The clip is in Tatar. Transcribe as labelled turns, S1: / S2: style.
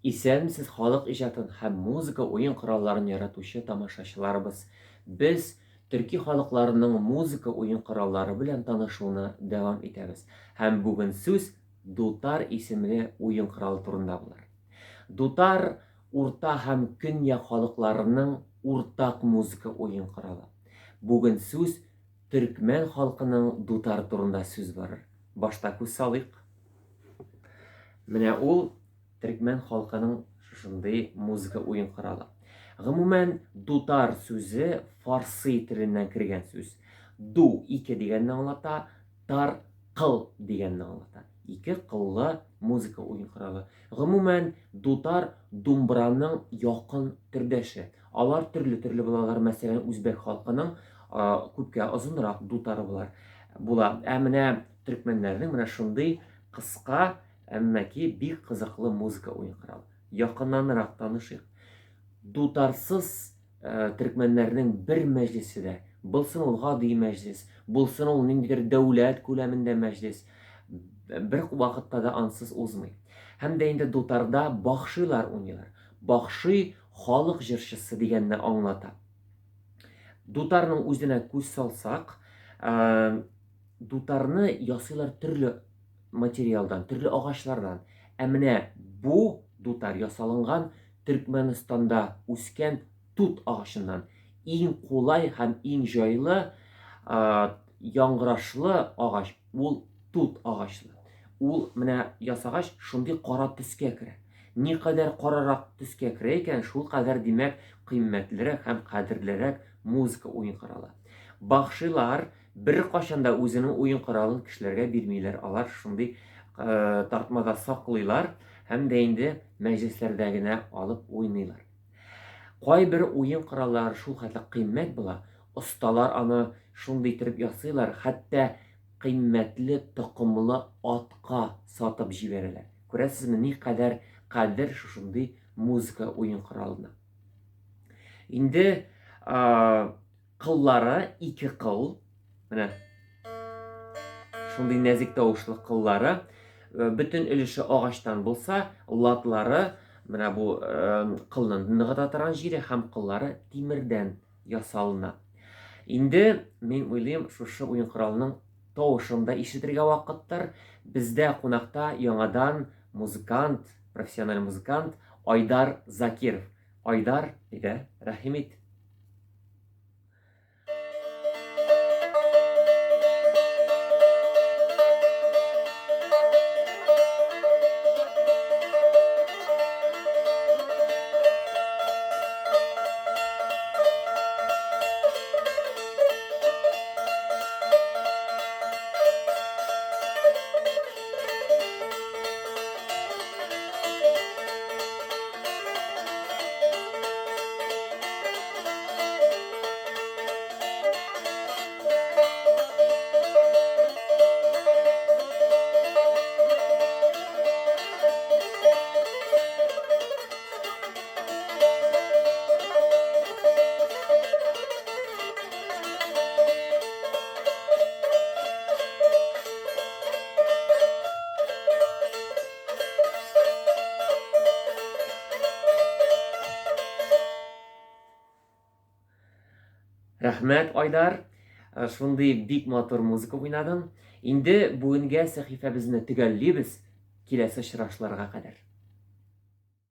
S1: Исәнмесез, халык иҗатын һәм музыка уен коралларын яратучы тамашачыларыбыз! Без төрки халыкларының музыка уен кораллары белән танышуны дәвам итәбез. Һәм бүген сүз дутар исемле уен коралы турында булыр. Дутар, урта һәм көньяк халыкларының уртак музыка уен коралы. Бүген сүз төркмән халкының дутары турында сүз барыр. Башта күз салыйк. Менә ул төркмән халкының шушындый музыка уен коралы. Гомумән, дутар сүзе фарсы теленнән кергән сүз. Ду ике дигәнне аңлата, тар кыл дигәнне аңлата. Ике кыллы музыка уен коралы. Гомумән, дутар думбраның якын төрдәше. Алар төрле-төрле булалар. Мәсәлән, үзбәк халкының күпкә озынрак дутары булар. Була. Ә менә төркмәннәрнең менә шундый кыска, әмма ки бик кызыклы музыка уен коралы. Якыннанрак танышыйк. Дутарсыз төркмәннәрнең бер мәҗлесе дә, булсын ул гади мәҗлес, булсын ул ниндидер дәүләт күләмендә мәҗлес, бер вакытта да ансыз узмый. Һәм дә инде дутарда бахшилар уйныйлар. Бахши халык җырчысы дигәнне аңлата. Дутарның үзенә күз салсак, дутарны ясыйлар төрле материалдан, төрле агачлардан. Ә менә бу дутар ясалынган Төркмәнстанда үскән тут агачыннан. Иң кулай һәм иң җайлы яңгырашлы агач ул тут агачлы. Ул менә ясагач шундый кара төскә керә. Никадәр карарак төскә керә икән, шул кадәр, димәк, кыйммәтлерәк һәм кадерлерәк музыка уен коралы. Бахшилар беркайчан да үзенең уен коралын кешеләргә бирмиләр. Алар шундый тартмада саклыйлар һәм дә инде мәҗлесләрдә генә алып уйныйлар. Кайбер уен кораллары шул хәтле кыйммәт була, осталар аны шундый итеп ясыйлар, хәтта кыйммәтле токымлы атка сатып җибәрәләр. Күрәсезме, никадәр кадер шушындый музыка уен коралына. Инде кыллары ике кыл, менә шундый нәзек тавышлы кыллары, бөтен өлеше агачтан булса, латлары менә бу кылның ныгыта торган җире һәм кыллары тимердән ясалына. Инде мин уйлыйм, шушы уен коралының тавышын да ишетергә вакыттыр. Бездә кунакта яңадан музыкант, профессиональ музыкант Айдар Закиров. Айдар, әйдә, рәхим ит. Рәхмәт, Айдар. Шундый бик матур музыка уйнадың. Инде бүгенгә сәхифәбезне төгәллибез. Киләсе очрашларга кадәр.